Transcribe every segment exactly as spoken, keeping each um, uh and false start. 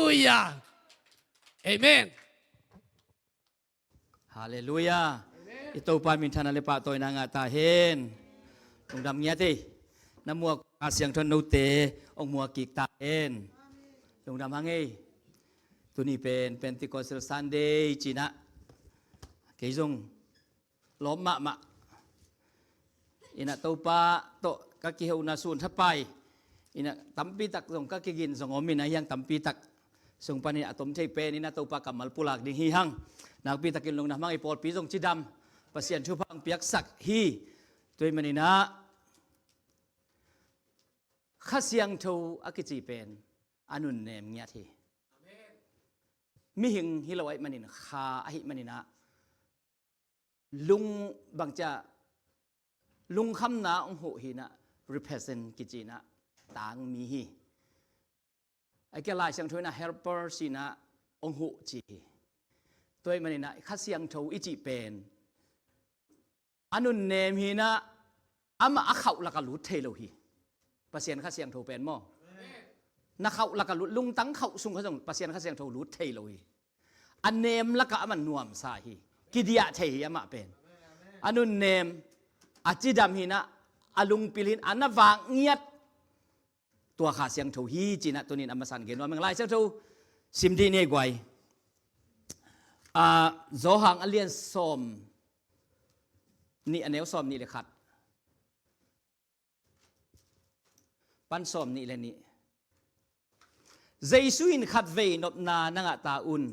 Halleluiah. Amen. Halleluiah. I Topa minthanna le pahtawina ngah ta hen. Lungdam ngiat hi. Na muak a siangtho note hong muak kik ta hen. Lungdam hang ei. Tuni pen Pentecostal Sunday cinah kei zong lawm mahmah. Inah Topa tawh ka kihona sun thapai. Inah tampitak zong ka kigin zong om inah hiang tampitak sung panin a tom thei pen inah Topa kammal pulak ding hi hang. Nakpitakin lungdam hang, i pawlpi zong cidam. Pasian thupha hong piaksak hi. Tua ahih maninah Kha Siangtho a kici pen a nunnem ngiat hi. Mihing hi lo ahih manin kha ahih maninah lung bangcia lungkhamna hong huh hinah represent kicinah tangmi hi. A kia Lai Siangtho inah helper sinah hong huh ci hi. Tua ahih maninah Kha Siangtho i cih pen a nunnem hinah amah a khauh laka lut thei lo hi. Pasian Kha Siangtho pen maw? Na khauh laka lut, lungtang khauh sung kha zong Pasian Kha Siangtho lut thei lo hi. A nem laka amah nuamsa hi. Kidiah thei hi amah pen. A nunnem, a cidam hinah, a lungpil hin a na vak ngiat. Tua Kha Siangtho hi cinah tunin a masan gen nuam ing. Lai Siangtho sim dih ni guai. Ah, Johan a lian sawm nih, a neu sawm nih le khat pan sawm nih le nih. Jesu in khatvei nopna na ngah ta un.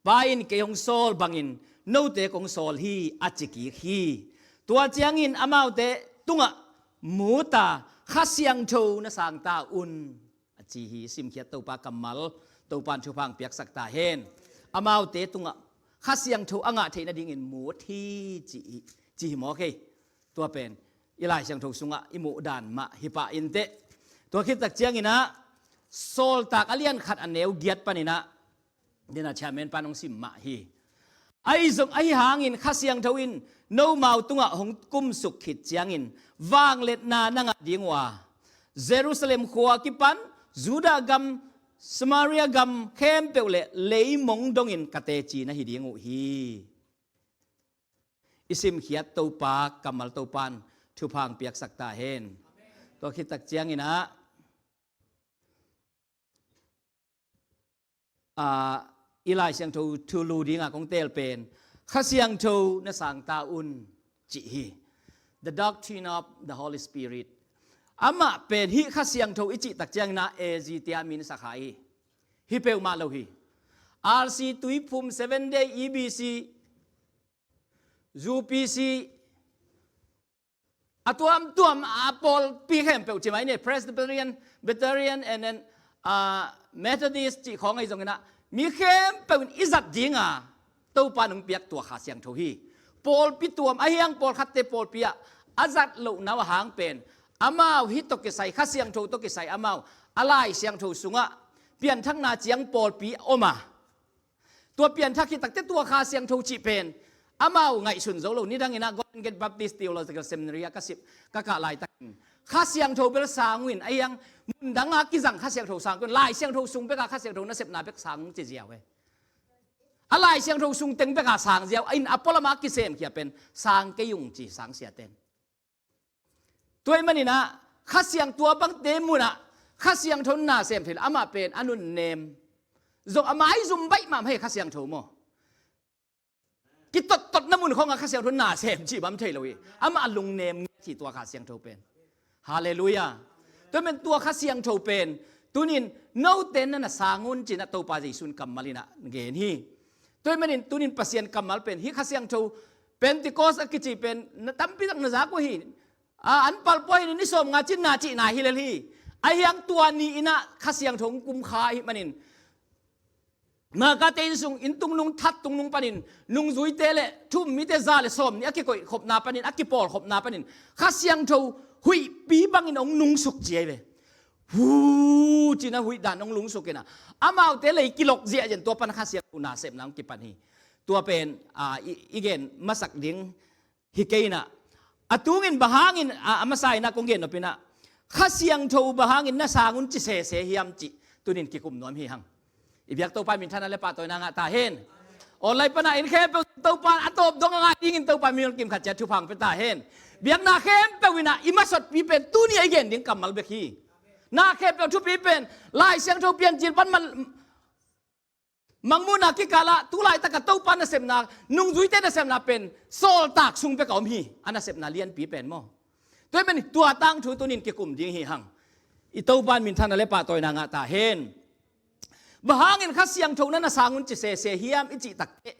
Pa in kei hong sawl bangin note kong sawl hi a ci kik hi. Tua ciangin amaute tungah muta Kha Siangtho na sang ta un a ci hi. Simkhiat Topa kammal, Topa in thupha hong piaksak ta hen. Amaute tungah Kha Siangtho a ngah theih nadingin mut hi ci hi, ci hi maw kei. Tua pen i Lai Siangtho sungah i muh dan mah hi pah inteh. Tua khittak cianginah Sawltak a lian khat a neu giat paninah dena chairman pan hong sim mah hi. Ahi zong ahi hangin Kha Siangtho in nomau tungah hong kumsuk khit ciangin vangliatna na ngah ding uh a, Jerusalem khua kipan Judah gam, Samaria gam khempeuh le leimong dongin ka teci na hi ding uh hi. I simkhiat Topa kammal Topa in thupha hong piaksak ta hen. Tua khittak cianginah ah, i Lai Siangtho thulu dinga kong teel pen Kha Siangtho na sang ta un ci hi. The doctrine of the Holy Spirit. Amah pen hih Kha Siangtho i cihtak cianginah A G tia min sakha hi. Hi peuhmah lo hi. R C, Tuiphum, Seven Day, E B C, U P C, a tuamtuam a pawlpi khempeuh ci mai ni, Presbyterian, Presbyterian and then, ah, Methodist cih khawng ahi zonginah mi khempeuh in i zat dinga Topa nong piak tua Kha Siangtho hi. Pawlpi tuam ahi hang pawlkhatte pawlpi ah a zat lohna uh a hang pen amau hih tawh kisai, Kha Siangtho tawh kisai amau a Lai Siangtho sungah pianthakna ciang pawlpi a om a, tua pianthak hi takte tua Kha Siangtho cih pen amau ngaihsun zo lo. Nidanginah Golden Gate Baptist Theological Seminary ah ka sip, ka kah laitakin Kha Siangtho bel sang uh in, ahi hang mundanga kizang Kha Siangtho sang uh in, Lai Siangtho sung beka Kha Siangtho nasepna bek sang uh ci ziau e. A Lai Siangtho sung teng beka sang ziau a, in a pualamah kisemkhia pen sang kei ung ci sang siaten. Tua ahih maninah Kha Siang tua bangte munah Kha Siangtho na sem thei lo, amah pen a nunnem zong a maizum baih mahmah hi Kha Siangtho maw? Kitottotna mun khawngah Kha Siangtho na sem cih bang thei lo hi. Amah a lungnem ngiat hi tua Kha Siangtho pen. Halleluiah. Tua ahih manin tua Kha Siangtho pen tunin note na na sang un cinah Topa Jesu in kammal inah gen hi. Tua ahih manin tunin Pasian kammal pen hih Kha Siangtho Pentecost a kici pen na tampitak na zak uh hi. A, an palpua hi ni sawmnga cin na cihna hi lel hi. Ahi hang tua ni inah Kha Siangtho hong kumkha ahih manin Makate inn sung inn tungnung, that tungnung panin nungzuite le thu-um mite za le sawm nih a kikoih khopna panin, a kipawl khopna panin Kha Siangtho huihpi bangin hong nungsuk ci ahi ve. Hu cinah huih dan hong lungsuk inah amaute lei kilok ziahziah in tua pan Kha Siangtho nasepna hong kipan hi. Tua pen, a, i, i gen masak ding hi kei inah, a tungin bang hangin, a, a masa inah kong gen nop inah, Kha Siangtho bang hangin na sang un ci sese hiam cih tunin kikum nuam hi hang. I biak Topa minthanna le pahtawina ngah ta hen. Online pana in khempeuh Topa a tawp dong a ngah dingin Topa min kim khat ciat thupha pia ta hen. Biakna khempeuh inah i masotpi pen tuni a i gen ding kammal bek hi. Na khempeuh thupi pen Lai Siangtho Piancil pan man, Mangmuhna kikalah tu laitaka Topa nasepna, nungzuite nasepna pen sawltak sung beka om hi, a nasepna lianpi pen maw. Tua pen tua tangthu tunin kikum ding hi hang. I Topa minthanna le pahtawina ngah ta hen. Bang hangin Kha Siangtho na na sang un ci sese hiam i cih takteh,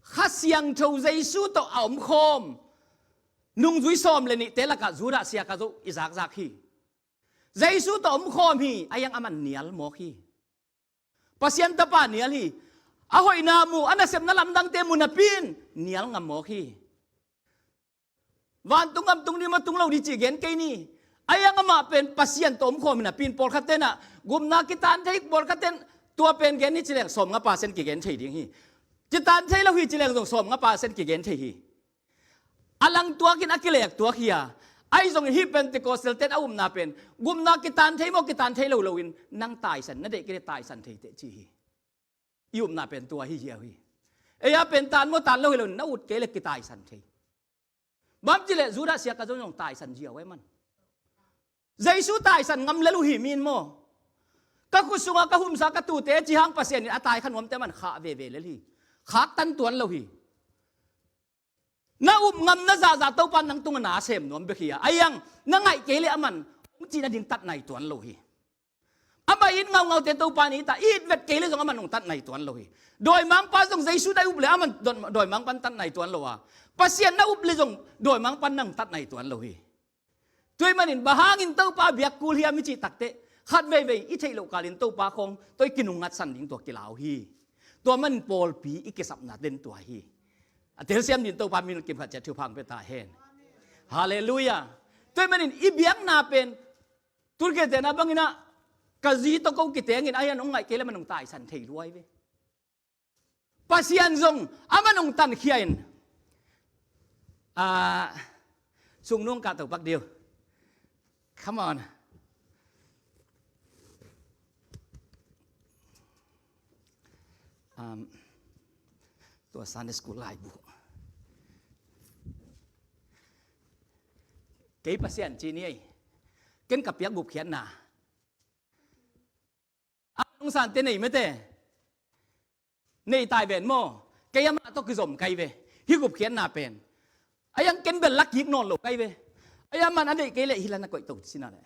Kha Siangtho Jesu tawh a omkhawm nungzui sawm le nihte lakah Judah Iskariot i zakzak hi. Jesu tawh omkhawm hi, a iang aman nial mawk hi. Pasian tapa nial hi. A hoihna mu, a nasepna lamdangte mu napi in nial ngam mawk hi. Vantung gam tung ding maw, tung lo ding cih gen kei ni. A iang amah pen Pasian tawh omkhawm hi napi in pawlkhat tenah gupna kitan thei, pawlkhat ten tua pen gen ni ci leng sawmnga percent kigen thei ding hi. Kitan thei lo hi ci leng zong sawmnga percent kigen thei hi. A langtuakin a kilektuak hi a. Ahi zongin hih Pentecostal ten a upna pen gupna kitan thei maw, kitan thei lo loin nang taisan, na deih kei le taisan thei teh ci hi. I upna pen tua hi ziau hi. Ei a pen tan maw, tan lo hi loin na ut kei le kitaisan thei. Bang ci le Judah Iskariot zong zong taisan ziau ei man. Jesu taisan ngam lel uh hi min maw. Ka khut sunga ka humsa ka tute ci hang Pasian in a tai kha nuamte man khah veve lel hi. Khak tan tuan lo hi. Na up ngam na zahzah Topa nang tunga na sem nuam bek hi a. A iang na ngaih kei le aman hong cihna ding tat nai tuan lo hi. Amah it ngaungaute Topa ni ta it vet kei le zong aman hong tat nai tuan lo hi. Dawimangpa zong Jesu na up le aman don-, dawimangpan tat nai tuan lo a. Pasian na up le zong dawimangpan nang tat nai tuan lo hi. Tua ahih manin bang hangin Topa biak kul hiam i cih takteh khat veivei i theih loh kalin Topa khawng tua i kinungngatsan ding tua kilau hi. Tua manin pawlpi i kisapna den tua hi. A telsiam din Topa min kim khat ciat thupha pia ta hen. Halleluiah. Tua ahih manin i biakna pen tulkhiatena bangin ah ka zi tawh ko kitengin a hian hong ngaih kei le man hong taisan thei lua hi ve. Pasian zong aman hong tankhia in. Ah, sungnuang kah topak diu. Come on. Um, tua Sunday school laibu. Kei Pasian ci ni ei. Ken ka piak gupkhiatna. A nungsante nei mete. Nei tai ven maw. Kei amah tawh kizom kai ve. Hih gupkhiatna pen. A iang ken bel la kik nawn lo kai ve. A iang man a deih kei leh hi la na koih to cina leh.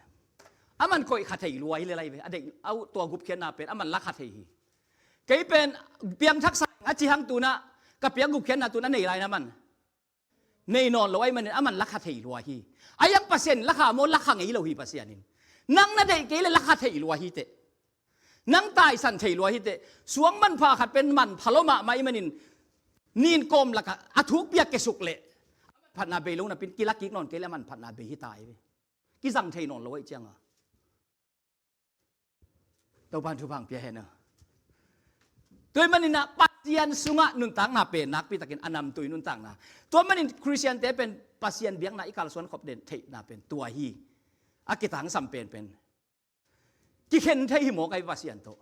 Aman koih kha thei lua hi le lai ve. A deih au tua gupkhiatna pen. Aman la kha thei hi. Kei pen piangthak sa a ci hang tuna. Ka piak gupkhiatna tuna nei lai na man. Nei nawn lo ahih manin aman lakha thei lua hi. A iang Pasian in lakha maw, lakha ngei lo hi Pasian in. Nang na deih kei le lakha thei lua hi teh. Nang taisan thei lua hi teh. Suang manpha khat pen manpha lo mahmah ahih manin nin kawm lakah a thuk piak kesuk leh a manphatna bei lo napin kila kik nawn kei le a manphatna bei hi ta hi ve. Kizang thei nawn lo ahih cianga. Topan thupha pia hen aw. Tua ahih manin ah Pasian sungah nuntakna pen nakpi takin a namtui nuntakna. Tua manin Khristiante pen Pasian biakna i kalsuan khop den theihna pen tua hi. A kitangsam penpen kikhen thei hi mawk ahi Pasian tawh.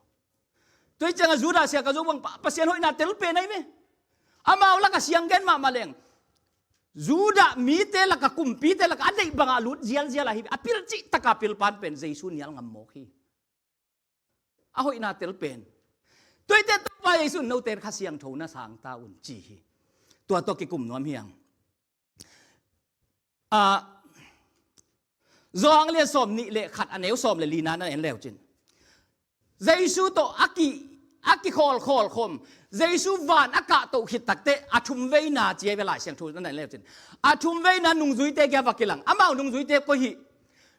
Tua hi ciangah Judah Iskariot bang pa-, Pasian hoihna tel pen ahi ve. Amau lakah siang gen mahmah leng Judah mite lakah, kumpite lakah a deih bangah a lut zialzial ahi ve. A pil cih taka pil pan pen Jesu nial ngam mawk hi. A hoihna tel pen. Tua hi teh Topa Jesu in note Kha Siangtho na sang ta un ci hi. Tua tawh kikum nuam hi hang. Ah, Johan lian sawm nih le khat a neu sawm le lina na en leu cin. Jesu tawh a ki, a kikhawlkhawl khawm. Jesu van a kahtoh khit takteh a thum veina ci ahi ve Lai Siangtho na en leu cin. A thum veina nungzuite kia va kilang. Amau nungzuite koi hi.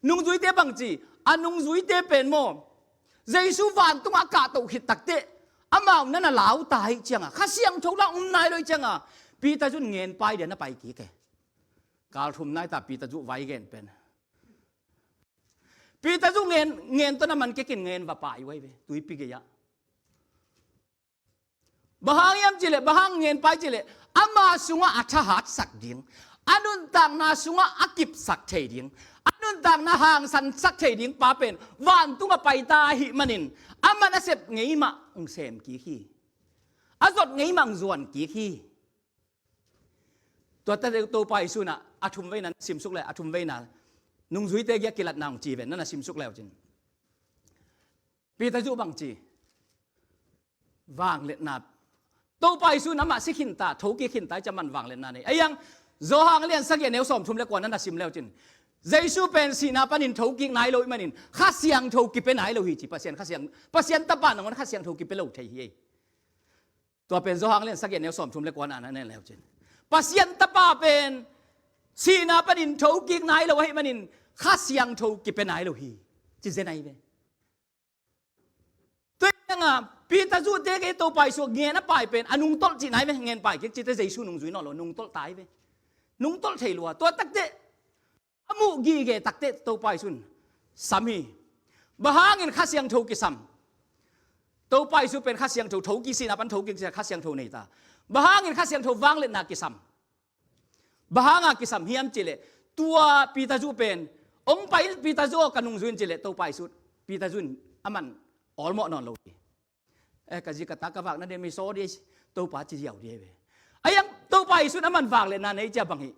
Nungzuite bang ci. A nungzuite pen maw. Jesu vantungah a kahtoh khit takteh amau na na lau ta hi cianga. Kha Siangtho la um nai lo hi cianga. Peter zun ngen pai dia na pai kik e. Kal thum nai ta Peter zu vai gen pen. Peter zu ngen, ngen tawh na man kekin ngen va pai vai ve. Tuipi gei ah. Bang hang hiam cih leh, bang hang ngen pai cih leh, ama sungah a thahatsak ding, a nuntakna sungah a kipsak thei ding, a nuntakna hangsansak thei ding pa pen vantung a paita ahih manin, aman a sep ngei mah hong sem kik hi. A zot ngei mah hong zuan kik hi. Tua teh Topa Jesu in ah a thum veina na simsuk le, a thum veina nungzuite kiang kilatna hong ci ven, na na simsuk le uh cin. Peter zuh bang ci? Vangliatna. Topa Jesu in amah si khinta, thokik khinta, i cih aman vangliatna nei. Ahi hang Johan a lian sagih a neu sawmthum le kua na na sim le uh cin, Jesu pen sihna panin thokik nai lo ahih manin Kha Siangtho kipia nai lo hi ci. Pasian Kha Siang, Pasian Tapa nangawn Kha Siangtho kipia lo thei hi. Tua pen Johan a lian sagih a neu sawmthum le kua na na en le uh cin, Pasian Tapa pen sihna panin thokik nai lo ahih manin Kha Siangtho kipia nai lo hi, ci zen ahi ve. Tua hi ciangin Peter zuhte kiang Topa Jesu ngen a pai pen a nungtolh cihna hi ve, ngen pai kik cih teh Jesu nungzui nawn lo, nungtolh ta hi ve. Nungtolh thei lua. Tua tak teh a muh gige tak teh Topa Jesu in sam hi. Bang hangin Kha Siangtho kisam? Topa Jesu pen Kha Siangtho, thokik, sihna pan thokik ciang Kha Siangtho nei ta. Bang hangin Kha Siangtho vangliatna kisam? Bang hanga kisam hiam cih leh, tua Peter zuh pen, hong pai in Peter zuh aw, ka nungzui in cih leh, Topa Jesu, Peter zuh in aman awlmawh nawn lo hi. Eh, ka zi ka ta ka vak na ding, mi saw ding, Topa ci ziau ding hi ve. Ahi hang Topa Jesu in aman vangliatna nei ciang bang hi?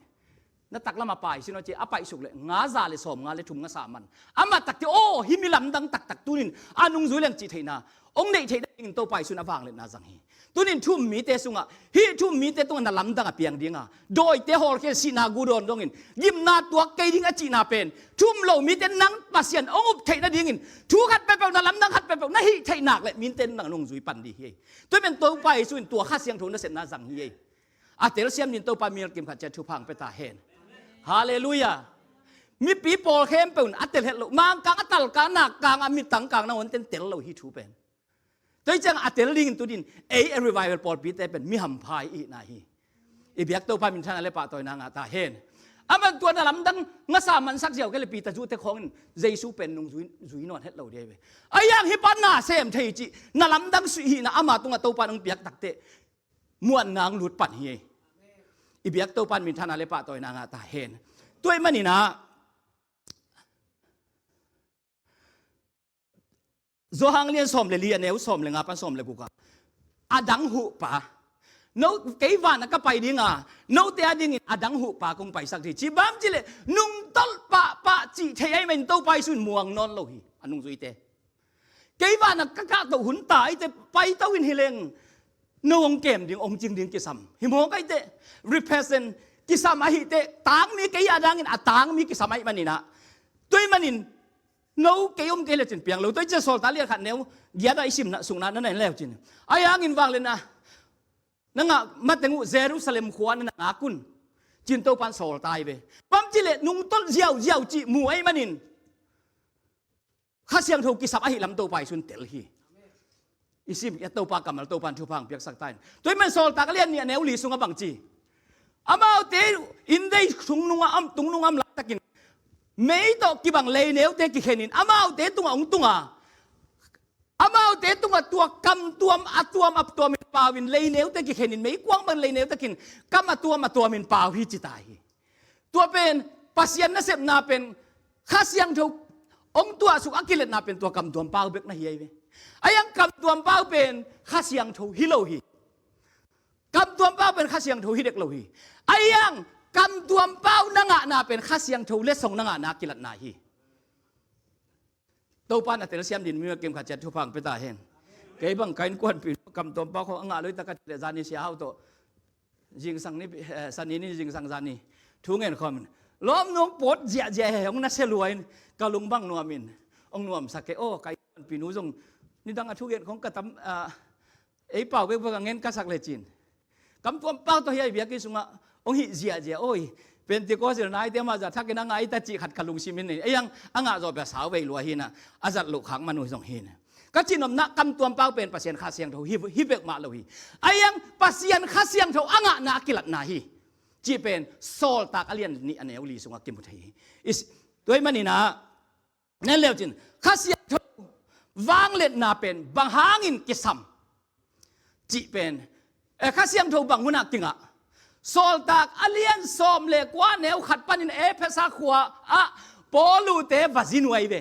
Na taklam a pai sin aw ci, a paisuk leh nga za le sawmnga le thum ngasa man. Amah tak teh, aw, hih mi lamdang taktak tuni in a nungzui leng cih theihna hong neih theih nadingin Topa Jesu in a vangliatna zang hi. Tuni in thu um mite sungah, hih thu um mite tungah na lamdang a piang ding a, dawite hawlkhia, sihna gu dawn dongin, gimna tuak kei ding a cihna pen thu um lo mite nang Pasian hong up theih nadingin thu khat peuhpeuh, na lamdang khat peuhpeuh na hih theih nak leh mite nang nungzui pan ding hi. Tua pen Topa Jesu in tua Kha Siangtho nasepna zang hi. A telsiam dingin Topa in mi kim khat ciat thupha hong pia ta hen. Halleluiah. Mipi pawl khempeuh in a tel het lo. Mangkang a talkang, nakkang a, mi tangkang nangawn ten tel lo hih thu pen. Tua hi ciang a tel dingin tu dingin ei, a revival pawlpite pen mi hampha i hihna hi. I biak Topa minthanna le pahtawina ngah ta hen. Aman tua na lamdang ngasa mansak ziau kei leh Peter zuhte khawngin Jesu pen nungzui, zui nawn het lo ding hi ve. Ahi hang hih pa na sem thei cih, na lamdang suih hihna ama tungah Topa in hong piak tak teh muanna hong lut pan hi. I biak Topa in minthanna le pahtawina ngah ta hen. Tua ahih manin ah, Johan lian sawm le li, a neu sawm le nga pan sawm le guk ah, a dang huh pa, no, kei van ah ka pai ding a, note a dingin a dang huh pa kong paisak ding hi, ci bang hiam cih leh nungtolh pahpah cih thei ahih manin Topa Jesu in muang nawn lo hi, a nungzuite. Kei van ah ka kahtoh hun ta ahih teh paito in hi leng, no hong kem ding, hong cing ding kisam hi mawk ahih teh, represent kisam ahih teh, tangmi kei a dangin a tangmi kisam ahih manin ah, tua ahih manin no kei om kei le cin piang lo. Tua hi ciang Sawltak lian khat neu giat ah i simna sungah na na en le uh cin, ahi hangin vangliatna na ngah mateng uh Jerusalem khua na na ngak un, ci-in Topa in sawl ta hi ve. Bang hiam cih leh nungtolh ziauziau cih mu ahih manin Kha Siangtho kisap ahih lam Topa Jesu in tel hi. I sim, i Topa kammal, Topa in thupha hong piaksak ta hen. Tua ahih manin Sawltak a lian nih a neu li sungah bang ci? Amaute inndei tungnung a om, tungnung a om laitakin mei tawh kibang leineute kikhenin amaute tungah hong tung a, amaute tungah tua kam tuam a tuam a tuamin pau in, leineute kikhenin meikuang bang leineute kikhenin kam a tuam a tuamin pau hi ci ta hi. Tua pen Pasian nasepna pen Kha Siangtho hong tuahsuk a kiletna pen tua kam tuam pau bek na hi ahi ve. Ahi hang kam tuam pau pen Kha Siangtho hi lo hi. Kam tuam pau pen Kha Siangtho hi dek lo hi. Ahi hang kam tuam pau na ngahna pen Kha Siangtho letsong na ngahna kilatna hi. Topa in a telsiam dingin mi kim khat ciat thupha hong pia ta hen. Kei bang ka innkuanpihnu kam tuam pau khawng a ngah lo hi ta ka cih leh zani Sia Hau tawh zingsang ni, eh, Sani ni zingsang zani thu ngen khawm in, lawmnu hong pawt ziahziah hi, hong nasia lua in ka lung bang nuam in, hong nuamsak kei. Aw, ka innkuanpihnu zong nidang a thu gen khawng ka tam, ah, ei pau bekbek a ngen ka sak lecin, kam tuam pau tawh hi a, i biakinn sungah hong hih ziahziah, awi, Pentecost zil naite mah zah thakin a ngah hi ta cih khat ka lungsim in nei. Ahi hang a ngah zawh peuh a sau vei lua hi in ah, a zat loh khak man uh zong hi in ah. Ka cihnopna, kam tuam pau pen Pasian Kha Siangtho hi, hi bek mah lo hi. Ahi hang Pasian Kha Siangtho a ngahna a kilatna hi cih pen Sawltak a lian nih a neu li sungah kimu thei hi. Is, tua ahih manin ah, na en le uh cin, Kha Siangtho vangliatna pen bang hangin kisam cih pen, eh, Kha Siangtho bang hun ah kingah, Sawltak a lian sawm le kua neu khat panin Efesa khua ah Paul-te va zi nuai ve.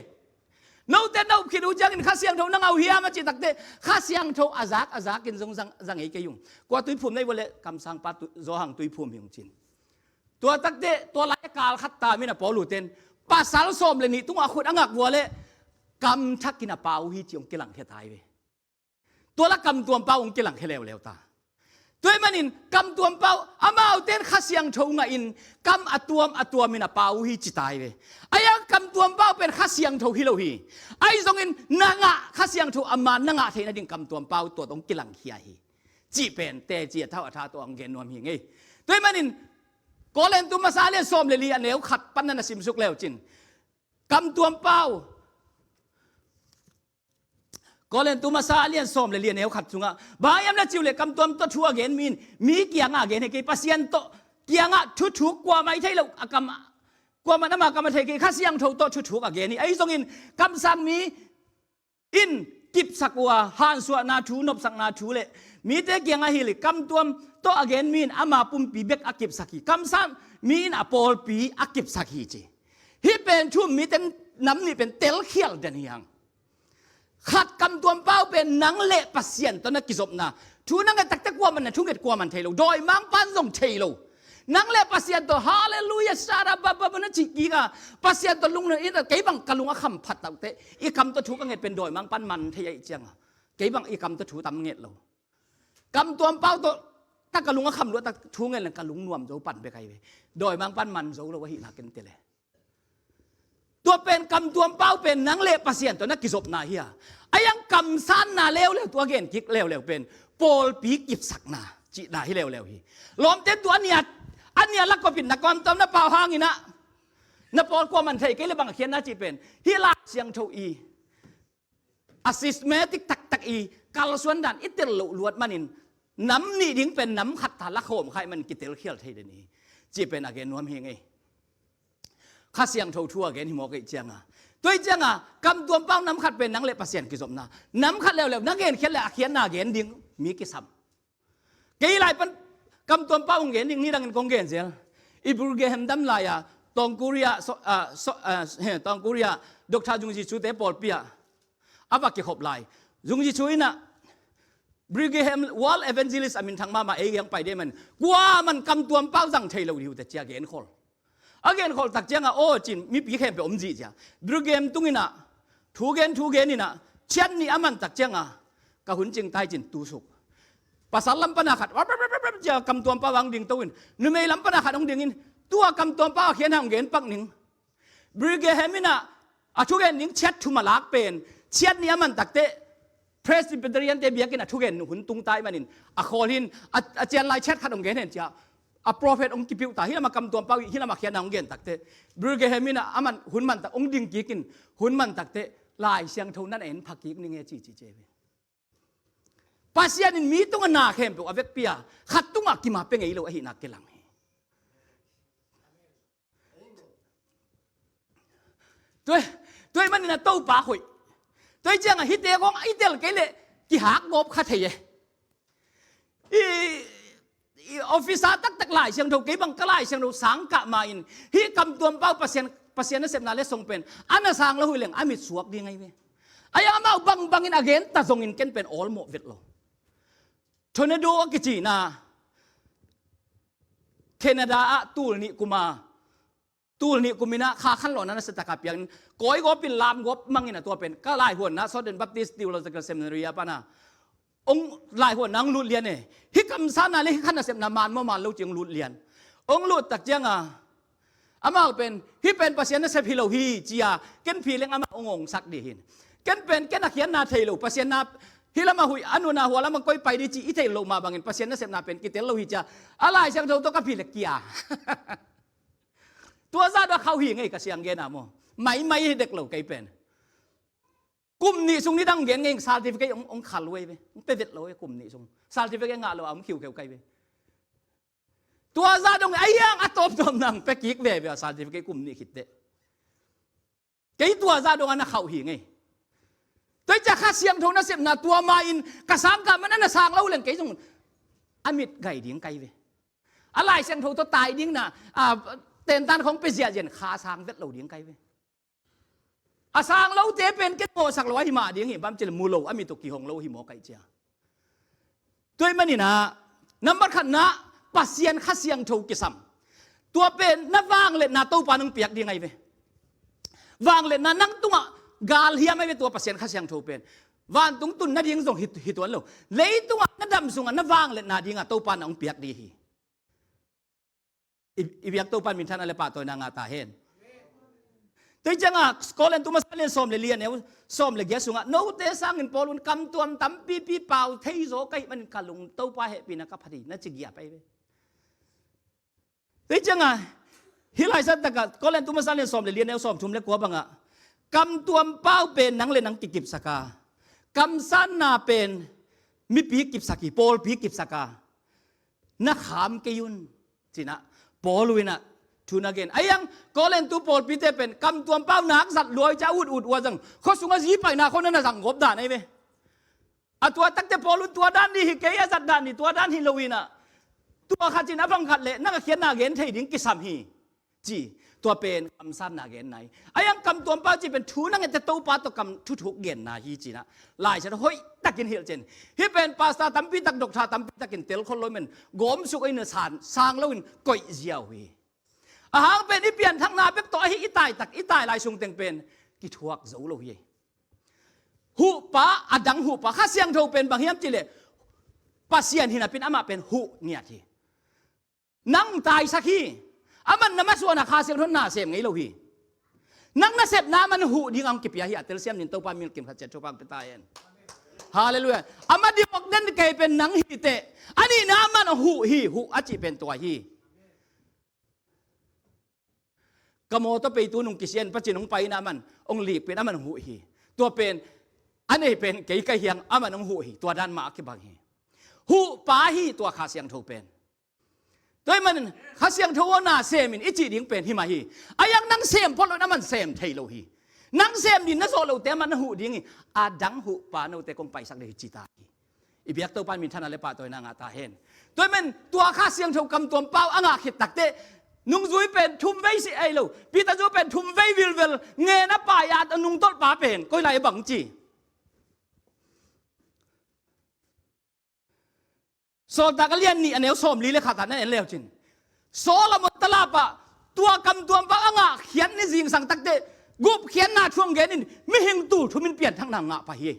Note na up khit uh ciangin Kha Siangtho na ngah uh hiam a cih takteh, Kha Siangtho a zak a zakin zong zang, zang ei kei ung. Kua tuiphum nei vua le kamsangpa tu, Zawhang tuiphum hi ung cin. Tua takteh tua lai kal khat ta mina Paul-te in pasal sawm le nih tungah a khut a ngak vua le kamthakin a pau uh hi ci hong kilangkhia ta hi ve. Tua la kamtuam pau hong kilangkhia leuleu ta. Tua ahih manin kamtuam pau amaute in Kha Siangtho ngahin kam a tuam a tuamin a pau uh hi ci ta hi ve. Ahi hang kamtuam pau pen Kha Siangtho hi lo hi. Ahi zongin na ngah Kha Siangtho a man na ngah theih nading kamtuam pau tua tawh hong kilangkhia hi. Cih pen teci a thau a tha tawh hong gen nuam hi ing ei. Tua ahih manin Korintu masa a lian sawm le li a neu khat pan na na simsuk leu cin. Kamtuam pau. Korintu masa a lian sawm le li a neu khat sungah, bang hiam na cih uh leh kamtuam tawh thu a gen mi in mi kiangah a gen hi kei, Pasian tawh kiangah thuthuk kuamah i thei loh a kam, kuamah in ama kam a thei kei, Kha Siangtho tawh thuthuk a gen hi. Ahi zongin kamsang mi in kipsak uh a hansuahna thu, nopsakna thu le mite kiangah hilh hi. Kamtuam tawh a gen mi in ama pumpi bek a kipsak hi. Kamsang mi in a pawlpi a kipsak hi ci. Hih pen thu um mite nam nih pen telkhial den hi hang. Khat kamtuam pau pen nang le Pasian tawh na kizopna. Thu na nget takte kuaman na thunget kuaman thei lo. Dawimangpan zong thei lo. Nang le Pasian tawh, Halleluiah, Sarabababa na cih kik a, Pasian tawh lungnuam in a, kei bang ka lung a kham phat takte, i kam tawh thu ka nget pen dawimangpan man thei ahih cianga, kei bang i kam tawh thu tam nget lo. Kamtuam pau tawh ta ka lung a kham luat tak thu nget leng ka lungnuam zo pan bek ahi ve. Dawimangpan man zo lo ahihna ken te le. Tua pen kamtuam pau pen nang le Pasian tawh na kizopna hi a. Ahi hang kamsanna leuleu tua gen kik leuleu pen pawlpi kipsakna cihna hi leuleu hi. Lawmte tua a nia, a nia lakopin na kamtuam na pau hangin ah na pawl kuaman thei kei le bang a khiatna cih pen hih Lai Siangtho i a systematic taktak i kalsuan dan i tel loh luat manin nam nih ding pen nam khat ta lakhawm kha ahih manin kitelkhial thei den hi. Cih pen a gen nuam hi ing ei. Kha Siangtho thu a gen hi mawk ahih cianga. Tua ahih cianga kamtuam pau nam khat pen nang le Pasian kizopna. Nam khat leuleu na genkhiat le a khiatna gen ding mi kisam. Kei lai pan kamtuam pau hong gen ding ni dangin kong gen zel. I Billy Graham dam lai-a Tawngkuria, so, ah, so, ah, he, Tawngkuria Doctor Zung Zi Chu te pawlpi ah a va kikhop lai. Zung Zi Chu in ah Billy Graham World Evangelist a minthang mahmah ei hong pai ding man. Kuaman kamtuam pau zang thei lo ding uh teh ci a genkhol. A genkhol tak cianga aw cin mipi khempeuh om zihziah. Billy Graham tungin ah thu gen thu gen in ah chiat nih a man tak cianga ka hun cing tai cin tusuk. Pasal lam pana khat wap wap wap wap cia kamtuam pau hong ding to in numei lam pana khat hong ding in tua kamtuam pau a khiatna hong gen pak ning. Billy Graham in ah a thugen ding chiat thum a lak pen chiat nih a man takte Presbyterian te biakinn a thugen hun tung tai manin a khawl hin a, a cian lai chiat khat hong gen hen cia a prophet hong kipiuh ta hi lam a kamtuam pau hi lam a khiatna hong gen takte Billy Graham in ah a man hun man tak hong ding kik in hun man takte Lai Siangtho nan en pha kik ning e ci ci ci ve. Pasian in mi tungah na khempeuh a vekpi a khat tungah kim a pia ngei lo ahihna kilang hi. Tua, tua ahih manin a Topa hoih. Tua ahih ciangah hihte kong i tel kei leh kihak gawp kha thei e. I, i officer taktak Lai Siangtho kei bang ka Lai Siangtho sang kah ma-in hih kamtuam pau Pasian, Pasian nasepna le song pen a na sang lo uh hi leng a mit suak ding ahi ve. Ahi hang amau bangbangin a gen ta zongin ken pen awlmawh vet lo. Tornado a kicihna Canada ah tul nih kum a, tul nih kum in ah kha khanlawhna nasia taka piangin kawi gawpin lam gawp mangin a tua pen ka laihuanna Southern Baptist Theological Seminary a pana hong laihuanna hong lut lian e. Hih kamsanna le hih kha nasepna man maw man lo ci hong lut lian. Hong lut tak cianga amau pen hih pen Pasian nasep hi lo hi cia ken phi leng amah hong ongsak dih hin. Ken pen ken a khiatna thei lo Pasian na hih lamah huih a nuna hua lamah koi pai dih ci i theih loh mah bangin Pasian nasepna pen kitel lo hi cia a Lai Siangtho tawh ka phi le kia. Tua zah dong khauh hi ngei ka siang gen a maw. Maimai hi dek lo kei pen. Kum nih sung nidang gen ngei certificate hong, hong khal uh ei ve. Hong pe vet lo ei kum nih sung. Certificate ngah lo a hong khiukheu kai ve. Tua zah dong ahi hang a tawptawp nang pe kik veve a certificate kum nih khitteh. Kei tua zah dong a na khauh hi ngei. Tua hi cia Kha Siangtho nasepna tua ma-in ka sang kah man a na sang lo leng kei zong a mit gai ding kai ve. A Lai Siangtho tawh tai ding na, a, tentan khong pia ziahziah in kha sang vet lo ding kai ve. A sang lote pen ken mawhsak lo ahi mah ding hi, bang ci leh mu lo, a mit uh kihong lo hi maw kai cia. Tua ahih manin ah, nambat khatna, Pasian Kha Siangtho kisam. Tua pen na vangliatna Topa nong piak ding ahi ve. Vangliatna nang tungah galhiam ahi ve tua Pasian Kha Siangtho pen. Vantung tun nading zong hi, hi tuan lo. Leitungah na dam sungah na vangliatna dingah Topa nong piak ding hi. I, i biak Topa in minthanna le pahtawina ngah ta hen. Tua ciangah Korin tu masa lian sawm le li, a neu sawm le giat sungah, note sangin Paul un kamtuam tampipi pau thei zaw ka hih manin ka lung Topa hehpihna ka phat hi, na ci giap ahi ve. Tua ciangah hih laisat takah Korin tu masa lian sawm le li, a neu sawm thum le kua bangah, kamtuam pau pen nang le nang kikipsak a, kamsanna pen mipi kipsak hi, pawlpi kipsak a, na kham kei un, ci-in ah Paul in ah thu na gen. Ahi zongin Korin tu pawlpite pen kamtuam pau nak zat lua uh cia, ut ut uh a zang, khua sungah zi paina khong na zang gawp dan ahi ve. A tua takte Paul un tua dan ding hi kei, a zat dan ding tua dan hi lo-in ah, tua khat in a bang khat le nang a khiatna gen thei ding kisam hi, ci. Tua pen kamsanna genna hi. Ahi zongin kamtuam pau cih pen thu na nget teh Topa tawh kam thuthuk genna hi, ci-in ah Lai Siangtho hoih takin hilh cian. Hih pen pastor tampi tak, doctor tampi takin tel khol lo, men gawm suk in a sang, sang loin koih ziau hi. A hang pen i pianthakna bek tawh ahi, i tai tak, i tai lai sung teng pen kithuak zo lo hi. Huhpa, a dang huhpa, Kha Siangtho pen bang hiam cih leh Pasian hi napi-in amah pen huh ngiat hi. Nang taisak hi. Aman na masuan a Kha Siangtho na sem ngei lo hi. Nang nasepna aman huh ding a hong kipia hi. A telsiam ni-in Topa min kim khat ciat thupha pia ta hen. Halleluiah. A madiak den kei pen nang hi teh, a nihna aman huh hi, huh a cih pen tua hi. Ka mawtaw peitu nung kisia in Pa Cin hong pai in aman hong likpih in aman hong huh hi. Tua pen a nei pen kei ka hi hang, aman hong huh hi. Tua dan mah a kibang hi. Huhpa hi tua Kha Siangtho pen. Tua ahih manin Kha Siangtho aw, na sem in i cih ding pen hi mah hi. Ahi zongin nang sem phot lo-in aman sem thei lo hi. Nang sem ding na zawh lote aman na huh ding hi. A dang huhpa note kong paisak ding hi, ci ta hi. I biak Topa in minthanna le pahtawina ngah ta hen. Tua ahih manin tua Kha Siangtho kamtuam pau a ngah khit takteh, nungzui pen thum vei si ei lo, Peter zu pen thum vei vilvel ngen a pai a, a nungtolhpa pen koi lai a bang ci. Sawltak a lian nih, a neu sawmli le khat ah na en le uh cin, Solomon talap ah tua kamtuam pau a ngah khiat ni zingsang takteh, gupkhiatna thu hong gen in, mihing tul thum in pianthakna ngah pah hi.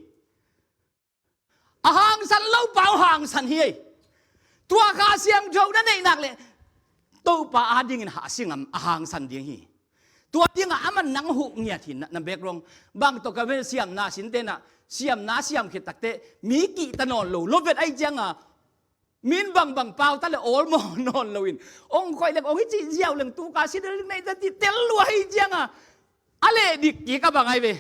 A hangsan lo pau hangsan hi. Tua Kha Siangtho na neih nak leh Topa adingin hahsia ngam, a hangsan ding hi. Tua dingah aman nang huh ngiat hi. Na, na background bang tawh ka ven, siamna sinte na, siamna siam khit takteh mi kihta nawn lo, lo vet ahih ciangah, min bangbang pau ta le awlmawh nawn loin, hong koih leng, hong hi cih ziau leng, tu ka si ding nei ta, ci tel lua ahih ciangah, a leh dik kik a bang ahi ve.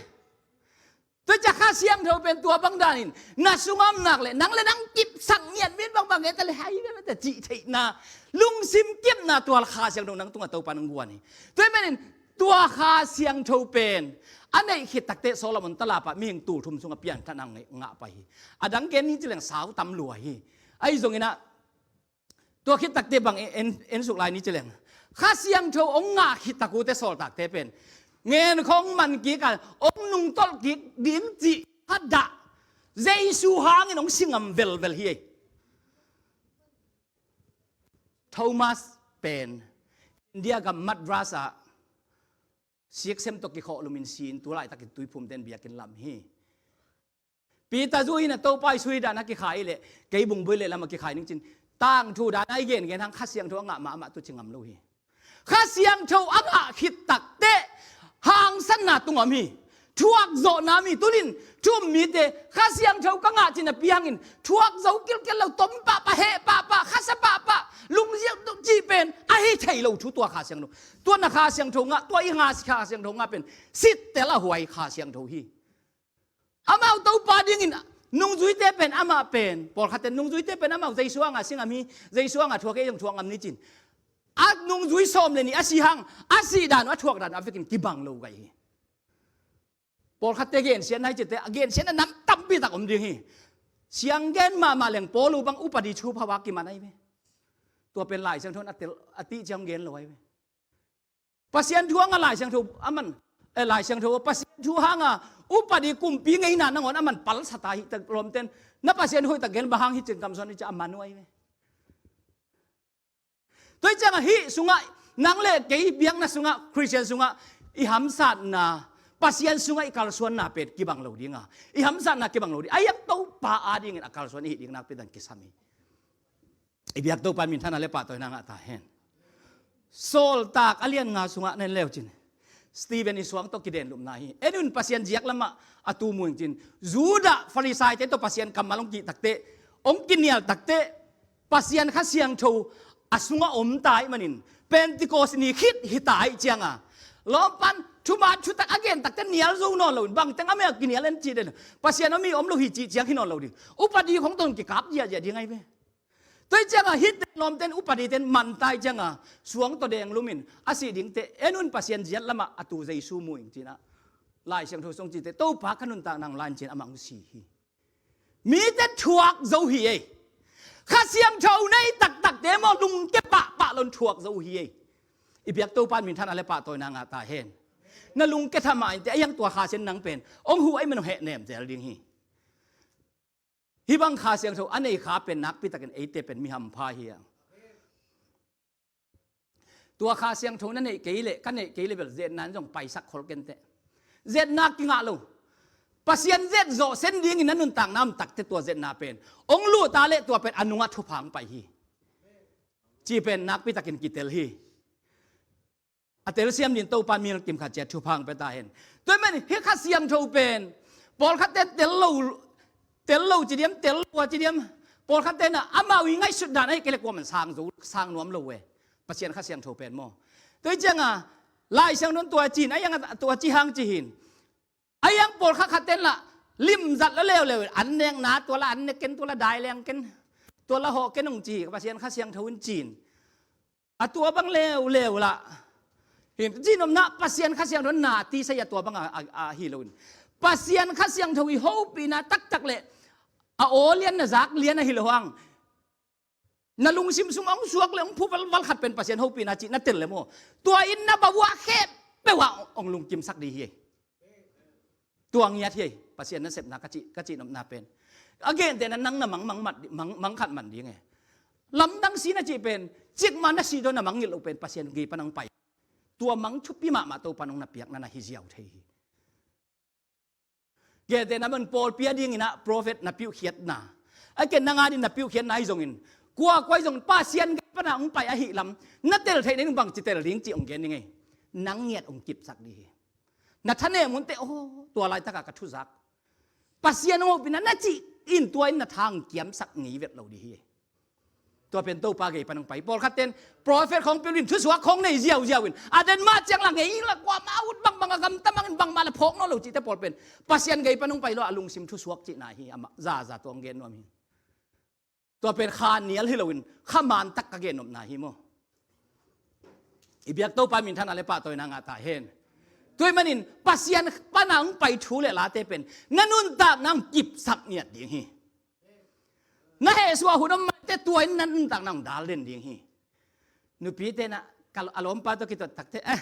Tua ciang Kha Siangtho pen tua bang danin na sungah om nak leh, nang le nang kipsak ngiat, min bangbang gen ta le, hai ve mate cih theihna, lungsim kipna, tua Kha Siangtho nang tungah Topa nang guan hi. Tua ahih manin tua Kha Siangtho pen a neih khit takteh Solomon talap ah mihing tul thum sungah pianthakna ngah pah hi. A dang gen ni ci leng sau tam lua hi. Ahi zongin ah, tua khit takteh bang en, en, en suk lai ni ci leng, Kha Siangtho hong ngah khit tak uh teh sawltakte pen ngen khong man kik a, hong nungtolh kik ding cih kha dah, Jesu hangin hong si ngam velvel hi. Thomas pen India gam Madras ah siksem tawh kikhawh lumin si-in, tu laitakin tuiphumte in biakinn lam hi. Peter zu in a Topa i sui dan a kikhai leh, kei bungbuai leh lam a kikhai ning cin, tangthu dan a i gengen hang Kha Siangtho a ngah mahmah tu ci ngam lo hi. Kha Siangtho a ngah khit takteh hangsanna tungah om hi. Thuak zawhna om hi. Tunin thu um mite, Kha Siangtho ka ngah cin a piangin thuak zo kilkel lo, tom pahpah, heh pahpah, khasa pahpah, lungzial cih pen ahi thei lo thu tua Kha Siangtho. Tua na Kha Siangtho ngah, tua i ngah Kha Siangtho ngah pen sittel a huai Kha Siangtho hi. Amau Topa dingin nungzuite pen, amah pen, pawlkhatte nungzuite pen amau Jesu hangah si ngam hi, Jesu hangah thuak hi, ei zong thuak ngam ni cin. A nungzui sawm le nih a si hang, a sih dan uh, a thuak dan uh a vekin kibang lo gai hi. Pawlkhatte gensiatna hi cite, a gensiatna nam tampi tak om ding hi. Siang gen mahmah leng Paul uh bang upadi thupha a kiman ahi ve. Tua pen Lai Siangtho in a tel, a tih ciang gen lo ahi ve. Pasian thu hanga Lai Siangtho a man, eh, Lai Siangtho Pasian thu hanga upadi kumpi ngeina nangawn a man palsa ta hi tak lawmten. Na Pasian hoih tak gen bang hang hi cin kamsuan hi ci a man uh ahi ve. Tua hi cianga hih sungah nang le kei biakna sungah Khristian sungah i hamsatna Pasian sungah i kalsuanna pen kibang lo dinga, i hamsatna kibang lo ding. A iang Topa adingin a kalsuan i hih ding nakpi tak kisam hi. I biak Topa minthanna le pahtawina ngah ta hen. Sawltak a lian nga sungah na en leu cin Stephen i suang tawh kidenlumna hi. En un, Pasian ziak lamah a tu mu ing cin. Judah Farisaite tawh Pasian kammal hong kih takteh, hong kinial takteh, Pasian Kha Siangtho a sungah om ta ahih manin Pentecost ni khit hi ta ahih cianga lawmpan thuman thutak a gen takteh nial zo nawn loin bangteng a mel kinial en cih den Pasian a mi om lo hi cih ciang hi nawn lo ding. Upadi khong tawh kikap ziahziah ding ahi ve. Tua hi cianga hih lawmten upaditen man ta hi cianga suang tawh denglumin a sih dingteh en un, Pasian ziat lamah a tu Jesu mu ing cinah Lai Siangtho sung cite Topa ka nuntakna hong la in cin amah hong si hi. Mite thuak zo hi ei. Kha Siangtho nei taktakte maw lungke pahpah lon thuak zo hi ei. I biak Topa minthanna le pahtawina ngah ta hen. Na lungke thamah inteh a iang tua Kha Sian nang pen hong huh ahih man hong hehnem zel ding hi. Hih bang Kha Siangtho a nei kha pen nakpi takin eite pen mi hampha hi a. Tua Kha Siangtho na neih kei leh ka neih kei leh bel zetna in zong paisak khol kenteh. Zetna kingah lo. Pasian zet zawh sen dingin na nuntakna om takteh tua zetna pen hong luta leh tua pen a nungah thupha hong pai hi. Ci pen nakpi takin kitel hi. A telsiam din Topa mi kim khat ciat thupha hong pia ta hen. Tua ahih manin hih Kha Siangtho pen pawlkhatte tel lo, tel lo ci diam, tel lo a ci diam. Pawlkhatte na amau i ngaihsut dan ahih kei leh kuaman sang zo, sang nuam lo ve. Pasian Kha Siangtho pen maw. Tua hi cianga Lai Siangtho in tua cin a iang tua ci hang ci hin. A iang pawlkhat khatten lah limzat la leuleu in an nekna tua la an nek ken, tua la dai leng ken, tua la hawh ken hong ci hi. Pasian Kha Siangtho in cin a tua bang leuleu lah hin cinopna Pasian Kha Siangtho na tisa hi a tua bang a, a, a hi loin Pasian Kha Siangtho i hopihna taktak le a aw lian na zak lian ahi lo hang. Na lungsim sungah hong suak le hong phu valval khat pen Pasian hopihna cih na tel le maw. Tua in na bawah khempeuh ah hong lungkimsak ding hi. Tua ngiat hi. Pasian nasepna ka cih, ka cihnopna pen a gentehna nang na mang, mang, mang khat man ding e. Lamdang si na cih pen cikmah na si dawn na mangngilh loh pen Pasian gei pan hong pai. Tua mang thupi mahmah Topa in hong na piakna na hi ziau thei hi. Gentehna mun pawlpi a dinginah prophet na piuhkhiatna a ken nang adin na piuhkhiatna ahi zongin kua kua ahi zongin Pasian gei pana hong pai ahi lam na tel theih ning bangci tel ding cih hong gen ning ei. Nang ngiat hong kipsak ding hi. Na thanem unteh aw tua laitakah ka thuzak Pasian hong hopihna na cih in tua in na tha hong kiamsak ngei vet lo ding hi. Tua pen Topa gei pan hong pai. Pawlkhatten prophet khong pil in thusuak khong nei ziauziau in a den mah ciang la ngei la kuamah ut bangbang a gamta mangin bangmah la phawk nawn lo cihte pawl pen Pasian gei pan hong pai lo a lungsim thusuak cihna hi. Amah zaza tua hong gen nuam hi. Tua pen kha nial hi loin kha mantak ka gennopna hi maw. I biak Topa minthanna le pahtawina ngah ta hen. Tua ahih manin Pasian pana hong pai thu le late pen na nuntakna hong kipsak ngiat ding hi. Na hehsuah hun om maite tua in na nuntakna hong dal den ding hi. Nupite na ka a lawmpa tawh kitot takteh eh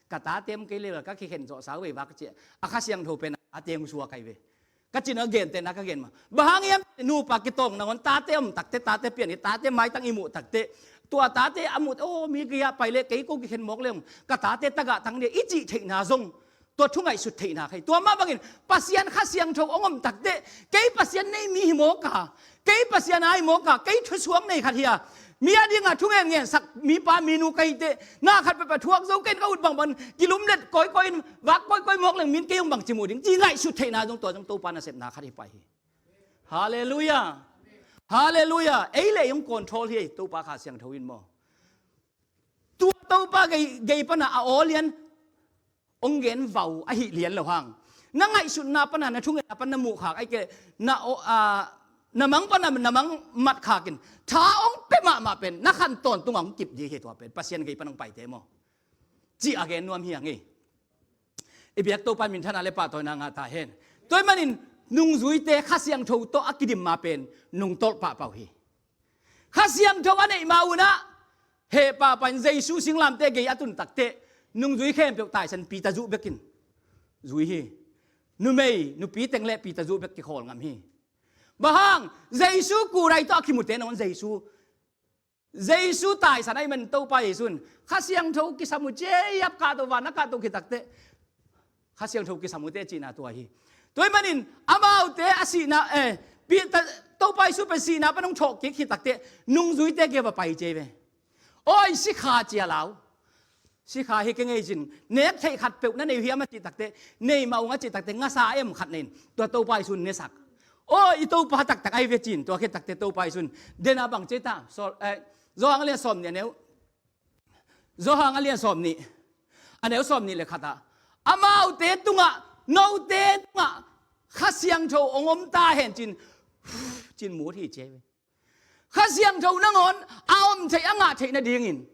ka tate om kei lel ka kikhen zawhsa uh vei vak ci a Kha Siangtho pen a tate hong suak ahi ve. Ka cih na gentehna ka gen mah bang hang hiam nupa kitawng nangawn tate om takteh tate pian hi tate maitang i muh takteh tua tate a muh aw mi gei-ah pai leh kei ko kikhen mawk leng ka tate tagah tang dia i cih theihna zong tua thu ngaihsut theihna kha hi. Tua mah bangin Pasian Kha Siangtho hong om takteh kei Pasian nei mi hi mawk a, kei Pasian a hi mawk a, kei thusuak nei khat hi a, mi a dingah thu ngen ngensak mipa minu ka hiteh na khat peuhpeuh thuak zo ken ka ut bangbang kilumlet kawikawi in vak kawikawi mawk leng min kei hong bangci mu ding ci ngaihsut theihna zong tua zong Topa nasepna khat hi pai hi. Halleluiah. Halleluiah. Ei le ei hong control hi ei Topa Kha Siangtho in maw. Tua Topa gei, gei pana a aw lian hong gen vau ahi lian lo hang na ngaihsutna pana na thungetna pana na muhkhak ahi kei na aw, a, na mang pana na mang matkhakin tha hong pia mahmah pen na khan tawntungah hong kip ding hi tua pen Pasian gei pana hong paite maw. Cih a gen nuam hi a ngei. I biak Topa minthanna le pahtawina ngah ta hen. Tua ahih manin nungzuite Kha Siangtho tawh a kidim ma pen nungtolh pahpah uh hi. Kha Siangtho a neih ma unah Heh pahpah in Jesu singlamteh gei a tun takteh nungzui khempeuh taisan, pita zuh bekin zui hi. Numei nupi teng le pita zuh bek kikhawl ngam hi. Bang hang? Jesu kurai tawh a kimute nangawn Jesu Jesu taisan ahih manin Topa Jesu in Kha Siangtho kisam uh ciah, kah to, van a kah to khit takteh Kha Siangtho kisam uh teh cihna tua hi. Tua ahih manin amaute a sihna, eh, pi-, ta-, Topa Jesu pen sihna pan hong thawhkik khit takteh nungzuite kiang va pai ciah ve. Oi, sikha, ciah lau. Sikha hi kei ngei cin, nek theih khat peuh na nei uh hiam a cih takteh, nei mah ung a cih takteh, ngasa a em khat nei in, tua Topa Jesu in nesak. Aw, i Topa taktak ahi ve cin, tua khit takteh Topa Jesu in, den a bang ci ta, Saul, eh, Johan a lian sawm nih a neu, Johan a lian sawm nih, a neu sawm nih le khat ah, amaute tungah, note tungah Kha Siangtho hong om ta hen cin, cin mut hi ci hi ve. Kha Siangtho nangawn a om theih, a ngah theih nadingin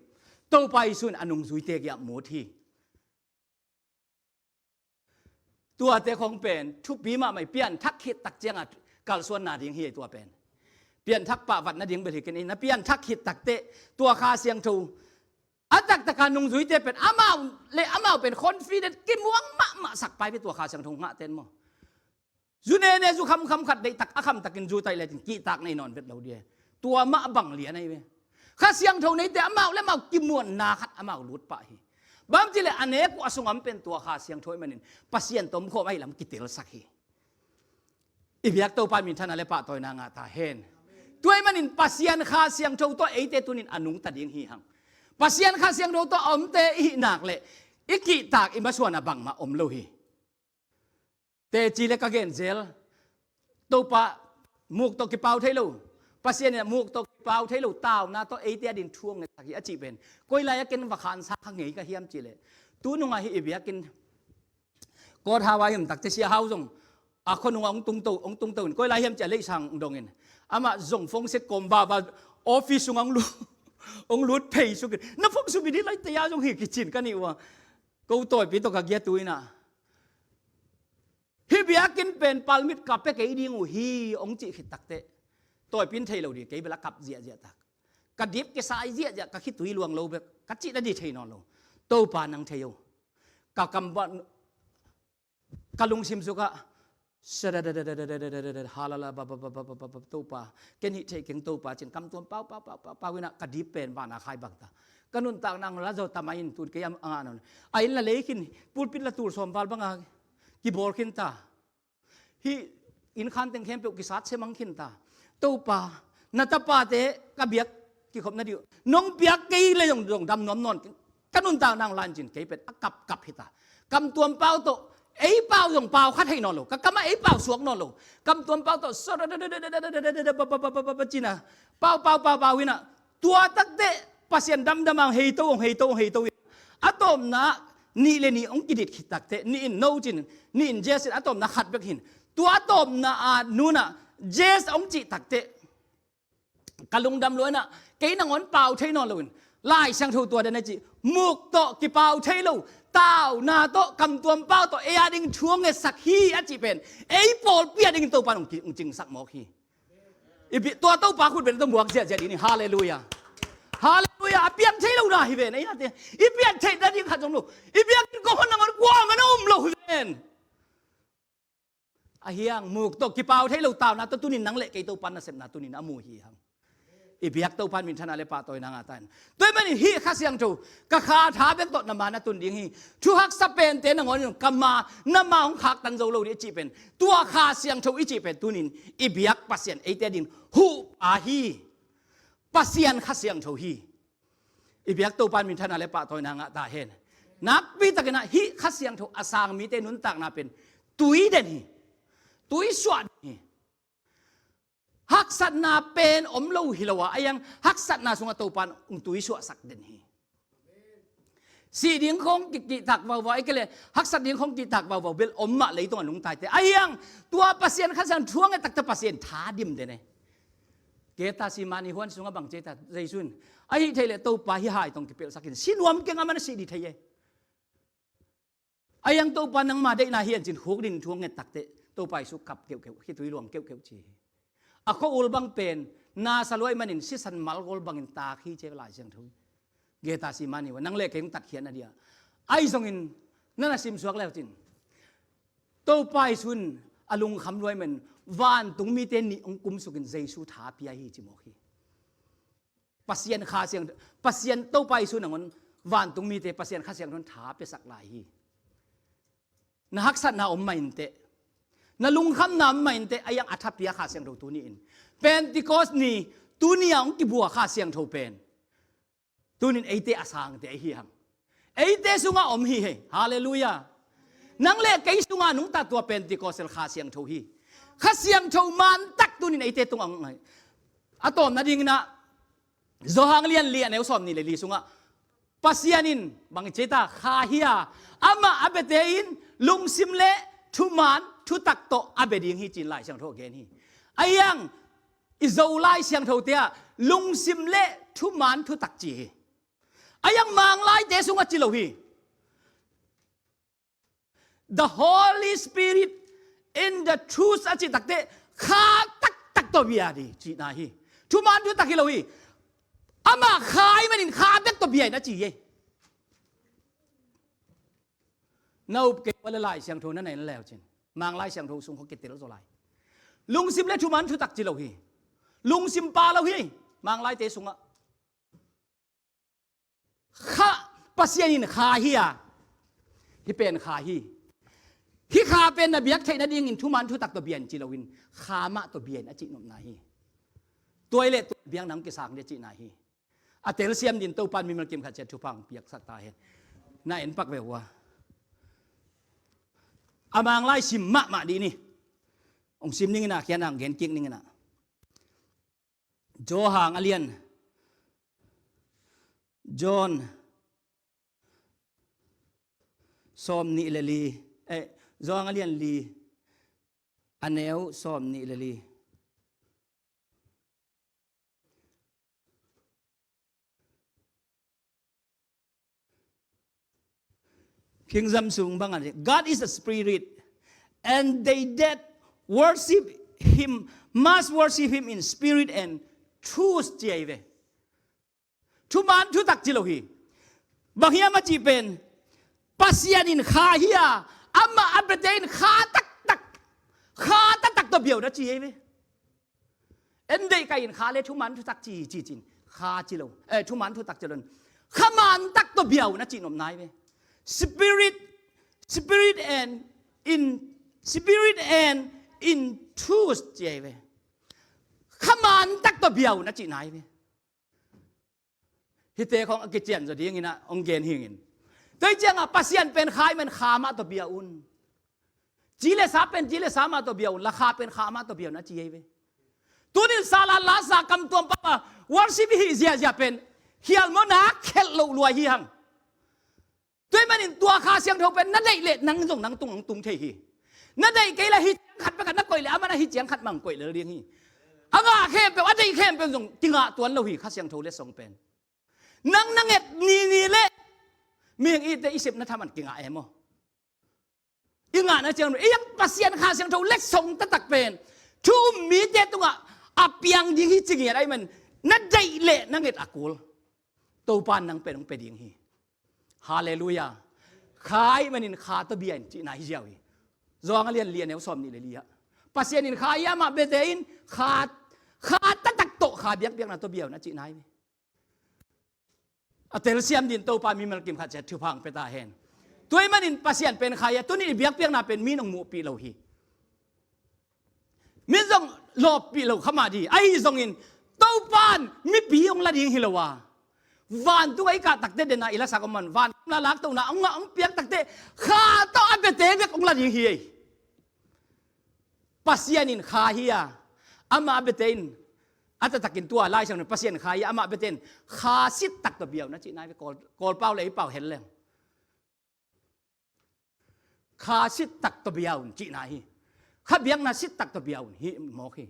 Topa Jesu in a nungzuite kiang mut hi. Tuate khong pen thupi mahmah hi, pianthak khit tak ciangah kalsuan nading hi tua pen. Pianthak pah vat nading bel hi kei in, na pianthak khit takteh tua Kha Siangtho a taktak a nungzuite pen amau le amau pen confident, kimuang mahmah sak pai ve tua Kha Siangtho ngahte in maw. Zu nene, zu khamkham khat deihtak a kham takin zu taih le cin kihtak nei nawn vet lo ding hi. Tua mah bang lian ahi ve. Kha Siangtho neite amau le amau kimuanna khat amau lut pah hi. Bang ci le a nek uh a sungah om pen tua Kha Siangtho ahih manin Pasian tomkhawm ahi lam kitelsak hi. I biak Topa in minthanna le pahtawina ngah ta hen. Tua ahih manin Pasian Kha Siangtho tawh eite tuni-in a nungta ding hi hang. Pasian Kha Siangtho tawh a omte i hih nak leh i kihtak, i masuanna bangmah om lo hi. Teci le ka gen zel, Topa, muk tawh kipau thei lo, Pasian in muk tawh kipau thei lo tauna tawh eite adingin thu hong ngetsak hi a cih pen koi lai-ah ken va khansa kha ngei ka hiam cih leh, tu nungah hih i biakinn Court House ah i om takteh Sia Hau zong a khuanungah hong tungto, hong tungto in, koi lai hiam cih leh Leisang dongin, amah zong phone sek kawm vava, office sungah hong lut, hong lut phei sukin, na phone suk bidi lai taya zong hi kicin ka nih uh a, ko tawipi tawh ka giat uh in ah, hih biakinn pen permit ka pia kei ding uh hi hong cih khit takteh, tawipi in thei lo ding, kei bel a kap ziahziah tak, ka dip kisai ziahziah, ka khitui luang lo bek, ka cih nading thei nawn lo. Topa nang thei o. Ka kam bang, ka lungsim sukah, halala, Topa, ken hih theih keng Topa, ci-in kam tuam pau pau pau pau pau in ah ka dip pen van a khai bang ta. Ka nuntakna hong la zo ta mai in, tun kei a ngah nawn. A inn la lei khin, pulpit la tul sawm val bang a kibawl khin ta. Hih inn khan teng khempeuh kisat semang khin ta. Topa, na tapate ka biak kikhop nading uh, nong piak kei leh zong, zong dam nuam nawn keng. Ka nuntakna hong la in, ci-in kei pen a kapkap hi ta. Kam tuam pau tawh, ei pau zong pau kha thei nawn lo, ka kamah ei pau suak nawn lo. Kam tuam pau tawh, ci-in ah, pau pau pau pau in ah, tua takteh Pasian damdam a hong heito, hong heito, hong heito in, a tawpna nih le nih hong kidit khit takteh, nih in no ci-in, nih in yes in, a tawpna khat bek hi in, tua a tawpna a nunah yes hong cih takteh, ka lungdam lua in ah, kei nangawn pau thei nawn loin, Lai Siangtho tua dan a ci, muk tawh kipau thei lo, tauna tawh, kam tuam pau tawh ei adingin thu hong ngetsak hi a cih pen ei pawlpi adingin Topa in hong ki-, hong cingsak mawk hi. I pi-, tua Topa khut beng tawh muak ziahziah ding hi. Halleluiah. Halleluiah. A piang thei lo na hi ven, ei nate, i piang theih nading khat zong lo. I biakinn kong hon nangawn kuamah na om lo hi ven. Ahi hang, muk tawh kipau thei lo, tauna tawh tuni-in nang le kei Topa nasepna tuni-in a mu hi hang. I biak Topa in minthanna le pahtawina ngah ta hen. Tua ahih manin hih Kha Siangtho, ka kha tha bek tawh na ma na tun ding hi. Thu haksa pente nangawn in ka ma, na ma hong khaktan zo lo ding a cih pen, tua Kha Siangtho i cih pen tuni-in i biak Pasian eite adingin huhpa hi. Pasian Kha Siangtho hi. I biak Topa in minthanna le pahtawina ngah ta hen. Nakpi takin ah hih Kha Siangtho a sang mite nuntakna pen tui den hi. Tui suah den hi. Haksatna pen om lo hi lo a, ahi hang haksatna sungah Topa in hong tui suahsak den hi. Sih ding khong ki-, kihtak vauvau, ahih kei leh haksat ding khong kihtak vauvau bel om mah leitungah nungtaite. Ahi hang tua Pasian Kha Siangtho thu hong nget takteh Pasian tha dim den e. Getsemani huan sungah bang ci ta, Jesu in, ahih theih leh Topa, hih hai tawh kipelhsak in, si nuam keng, amah na sih ding thei e. Ahi hang Topa, nangma deihna hi hen, ci-in khukdin thu hong nget takteh Topa Jesu kap keuhkeuh, khitui luang keuhkeuh ci hi. A khua-ul bang pen na sa lua ahih manin sisan malkawl bangin tak hi ci e Lai Siangtho in. Getsemani ah nang le kei hong tatkhiatna dia. Ahi zongin na na simsuak le uh cin, Topa Jesu in a lungkham lua ahih manin vantung mite nih hong kumsukin Jesu tha pia hi ci mawk hi. Pasian Kha Siang, Pasian Topa Jesu nangawn vantung mite Pasian Kha Siangtho in tha piasak lai hi. Na haksatna om mah inteh, na lungkhamna om mah inteh, a iang a tha pia Kha Siangtho tuni in, Pentecost ni, tuni a hong kibua Kha Siangtho pen tunin eite a sangte ahi hang. Eite sungah om hi hei. Halleluiah. Nang le kei sungah nungta tua Pentecostal Kha Siangtho hi. Kha Siangtho mantak tunin eite tungah om hi. A tawpna dingin ah Johan lian li a neu sawm nih le li sungah Pasian in bang ci ta, Kha hi a, amah a biate in lungsim le thuman thutak tawh a bia ding hi ci-in Lai Siangtho a gen hi. A iang i Zo Lai Siangthote ah lungsim le thuman thutak ci hi. A iang Manglaite sungah ci lo hi. The Holy Spirit in the truth a cih takteh kha taktak tawh bia ding cihna hi. Thuman thutak hi lo hi. Amah Kha ahih manin kha bek tawh bia in a ci hi. Na up kei ua leh Lai Siangtho na nei na le uh cin, Manglai Siangtho sung khawng kitel zaw lai. Lungsim le thuman thutak ci lo hi. Lungsim pha lo hi. Manglaite sungah Kha, Pasian in Kha hi a, hih pen Kha hi. Hih Kha pen na biak theih nadingin thuman thutak tawh bia in ci loin Kha mah tawh bia in a cih nopna hi. Tua hi leh tua biakna hong kisang ding a cihna hi. A telsiam dingin Topa in mimal kim khat ciat thupha hong piaksak ta hen. Na en pak ve uh a, a Manglai sim mahmah dih ni. Hong sim ning in a, khian hong gen kik ning in a. Johan a lian, John sawm nih le li, eh, Johan a lian li, a neu sawm nih le li. King James sung bang a, God is a spirit, and they that worship him must worship him in spirit and truth ci ahi ve. Thuman thutak ci lo hi. Bang hiam a cih pen, Pasian in Kha hi a, amah a biate in kha taktak, kha taktak tawh bia un a ci ahi ve. En deih kah in Kha le thuman thutak ci, ci cin, Kha ci lo, eh, thuman thutak ci lo in, kha mantak tawh bia un a cih nopna hi ve. Spirit, spirit and in, spirit and in truth ci ahi ve. Kha mantak tawh bia un a cihna hi ve. Hihte khawng a kician zaw dingin a hong gen hi ing. Tua hi ciangah Pasian pen Kha ahih man Kha mah tawh bia un. Ci le sa pen ci le sa mah tawh bia un, la Kha pen Kha mah tawh bia un a ci ahi ve. Tunin sa la la sa kam tuam papa worship i hih ziahziah pen khial mawhna khelh loh lua hi hang. Tua ahih manin tua Kha Siangtho pen na deih leh nang zong nang tung hong tung thei hi. Na deih kei leh hih ciang khat bek a na koih leh amah na hih ciang khat mah hong koih lel ding hi. A ngah khempeuh, a deih khempeuh zong kingah tuan lo hi Kha Siangtho letsong pen. Nang na nget ni ni leh mihing ihte i sepna thaman kingah e maw? I ngahna ciang i iang Pasian Kha Siangtho letsong taktak pen thu um mite tungah a piang ding hi ci ngiat ahih man na deih leh na nget a kul Topa in nang pen hong pia ding hi. Halleluiah. Kha ahih manin Kha tawh bia in cihna hi ziau hi. Johan a lian li a neu sawm nih le li ah Pasian in Kha hi a, amah biate in kha, kha taktak tawh kha biakpiakna tawh bia un a cihna hi. A telsiam dingin Topa mimal kim khat ciat thupha hong pia ta hen. Tua ahih manin Pasian pen Kha hi a, tuni i biakpiakna pen mi in hong muhpih lo hi. Mi zong lawppih lo kha mah dih. Ahi zongin Topa in mipi hong la ding hi lo a, vantung a i kah takteh den a i lasak om man, vantung la laktohna hong ngah hong piak takteh Kha tawh a biate bek hong la ding hi ei. Pasian in Kha hi a, amah a biate in, a taktakin tua Lai Siangtho in Pasian Kha hi a, amah a biate in kha sit tak tawh bia un a cihna hi ve. Kawl, Kawl pau le ei pau hen leng kha sit tak tawh bia un cihna hi. Kha biakna sit tak tawh bia un hi mawk hi.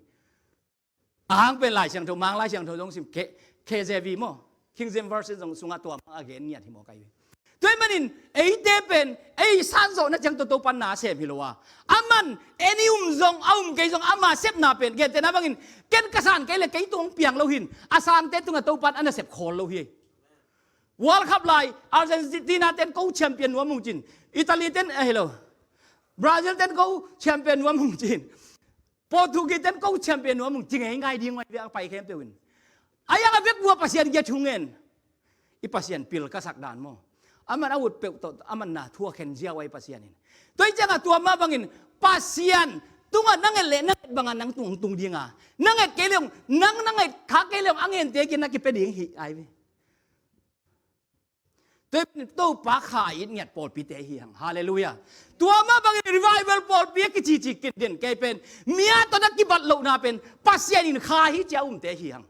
A hang pen Lai Siangtho, Mang Lai Siangtho zong sim, K-, K J V maw, King James Version zong sungah tua mah a gen ngiat hi mawk ahi ve. Tua ahih manin eite pen ei san zawhna ciang tawh Topa in na sem hi lo a, aman en i um zong a um kei zong ama sepna pen, gentehna bangin ken ka san kei leh kei tung hong piang lo hi in, a sante tungah Topa in a na sep khawl lo hi. World Cup lai, Argentina ten ko champion nuam hong cin. Italy ten, eh, hello. Brazil ten ko champion nuam hong cin. Portugal ten ko champion nuam hong cin. Ngai ngai ding ngai vek a pai khempeuh in. A yang a vek vua Pasian giat hong en. I Pasian pil ka sak dan maw. Aman a ut peuh tawh, aman na thu a khen ziau a i Pasian in. Tua i ciangah tua mah bangin Pasian tungah na nget leh na nget bangah nang tung tung dinga. Na nget kei leh hong, nang na nget kha kei leh hong a ngente kiang na kipia ding hi ai ve. Tua i Topa kha it ngiat pawlpite hi hang. Halleluiah. Tua mah bangin revival pawlpi a kicici kin den kei pen. Mia tawh na kibat lohna pen. Pasian in kha hi cia umte hi hang.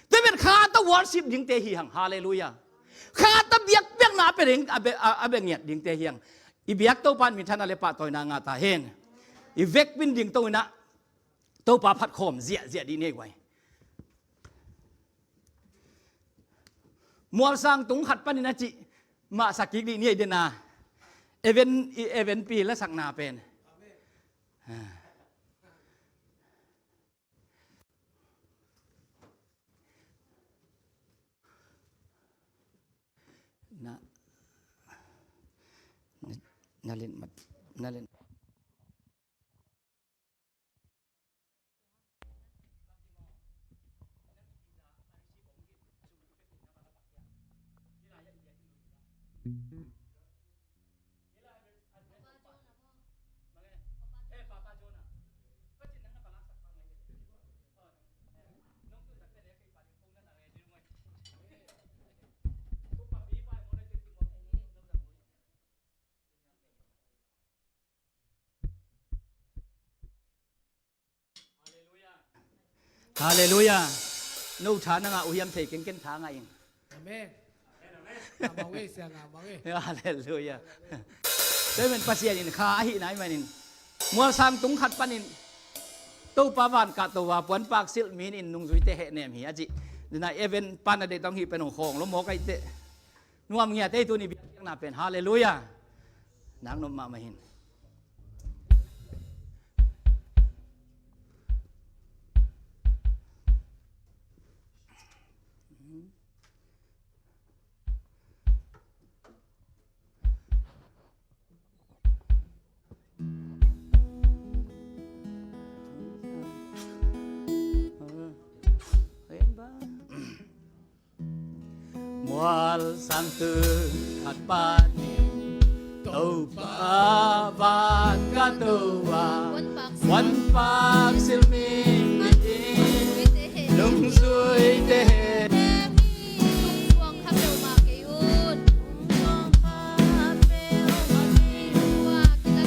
Tua i pen kha tawh worship dingte hi hang. Halleluiah. Kha tawh biakpiakna a pia ding, a bia, a, a bia ngiat dingte hi hang. I biak Topa in minthana le pahtawina ngah ta hen. I vekpi-in ding to inah Topa phat khawm ziahziah dih ni ei guai. Mualsang tung khat panin a cih mah sak kik dih ni ei dena. Even, i even pi la sakna pen. Na, na, na len mat, na len. Halleluiah. No tha na ngah uh hiam thei keng, ken tha ngah ing. Amen. Ngah mah uh e, sia, ngah mah uh e. Halleluiah. Tua i men Pasian in kha ahih nai manin mualsang tung khat panin Topa van kah to a puanpak silh mi in nungzuite hehnem hi a cih. Dena even pan a deih tawng hih pen hong khawng lo mawk aih teh. Nuam ngiat ei tuni biakpiakna pen. Halleluiah. Nak nop mahmah hin. Mualsang tung khat panin Topa van kah to a puanpak silh mi in nungzuite hehnem hi.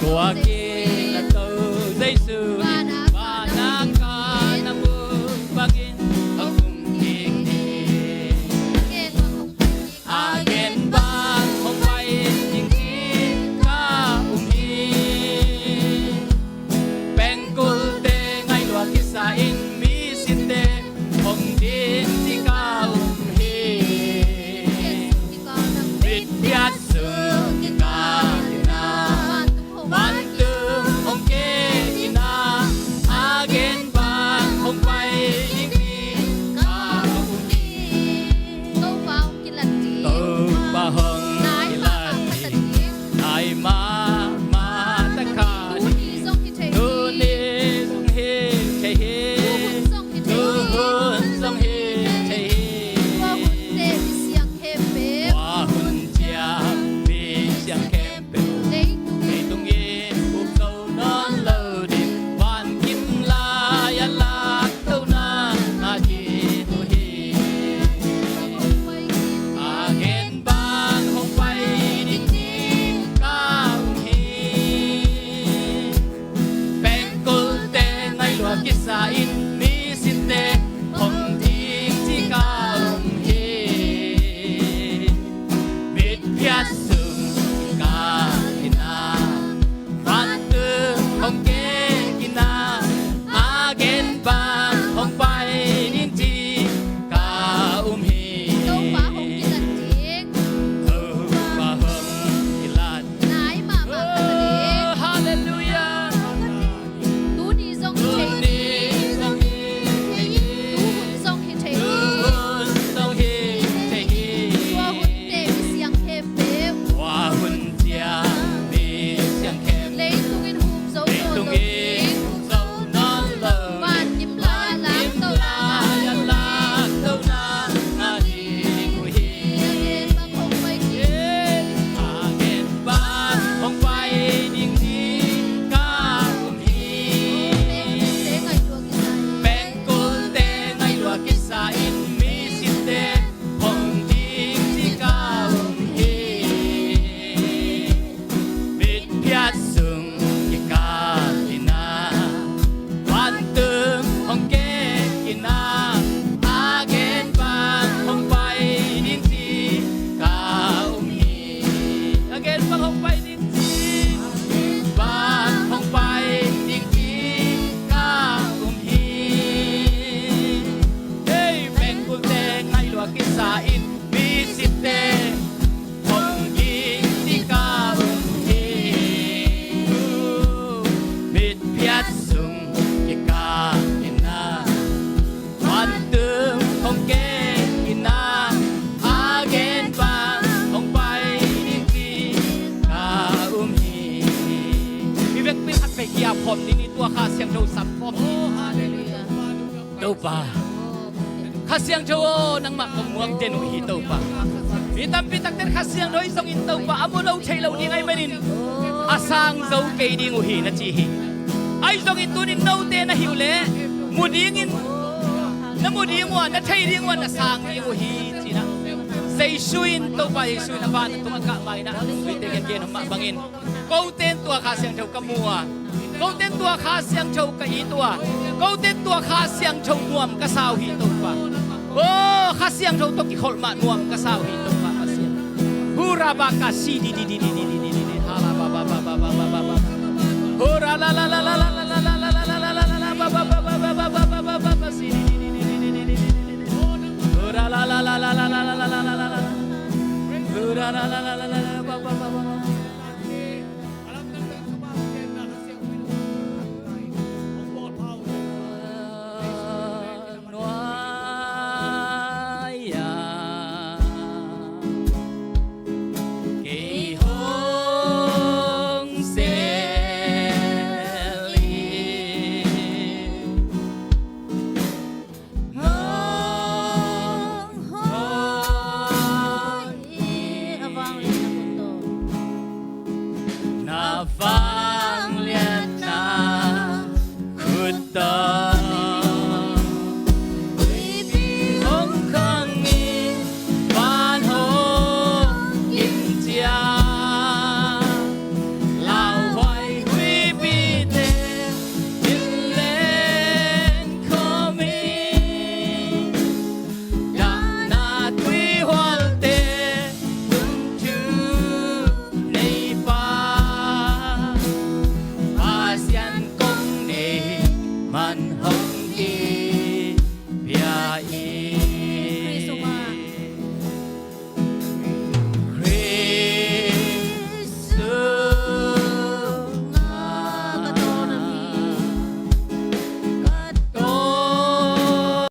Tua kilato Jesu in van a kah na mu bangin hong um kik hi. A gen bang hong pai ding ci ka um hi. Pengkulte ngaih lua kisa in misitte hong din ci ka um hi. Mitphiat sung kikal in a, vantung hong kek in a, a gen bang hong pai ding ci ka um hi. Topa hong kilat ding. Topa hong kilat ding. Nai mahmah, nai mahmah taktak hi. Tuni zong hi thei hi. Tuni zong hi thei hi. Tuhun zong hi thei hi. Tuhun zong hi thei hi. Tua hun teh misiang khempeuh. Tua hun ciang misiang khempeuh. Leitung in uk zo nawn lo ding, vankim lai-ah laktona a it uh hi. A gen bang hong pai ding ci ka um hi. Pengkulte ngaih lua kisa in misitte hong din ci ka um hi. Mitphiat sung kikal in a, vantung hong kek in a, a gen bang hong pai ding ci ka um hi. Topa hong kilat ding. Topa hong kilat. Nai mahmah ka ta ding. Oh, halleluiah. Tuni zong hi thei ding. Topa, Kha Siangtho aw, nangmah kong muak den uh hi Topa. Mi tampi takte in Kha Siangtho ahi zongin Topa, a mu lo thei lo ding ahih manin a sang zo kei ding uh hi na ci hi. Ahi zongin tunin note na hih uh leh mu dingin, na mu ding uh a, na thei ding uh a, na sang ding uh hi ci-in ah, Jesu in, Topa Jesu in a van a tungah kah ma-in ah, tuite gen gen om mah bangin, kote in tua Kha Siangtho ka mu a, kote in tua Kha Siangtho ka it uh a, kote in tua Kha Siangtho nuam ka sa uh hi Topa. Aw, Kha Siangtho tawh kikholh mah nuam ka sa uh hi Topa Pasian. Hurabaka si di di di di di di di di di, halababababababa. Hura la la la la la la la la la la la la la la, bababababababa, si di di di di di di di di di di. Hura la la la la la la la la la la la la. Hura la la la la la.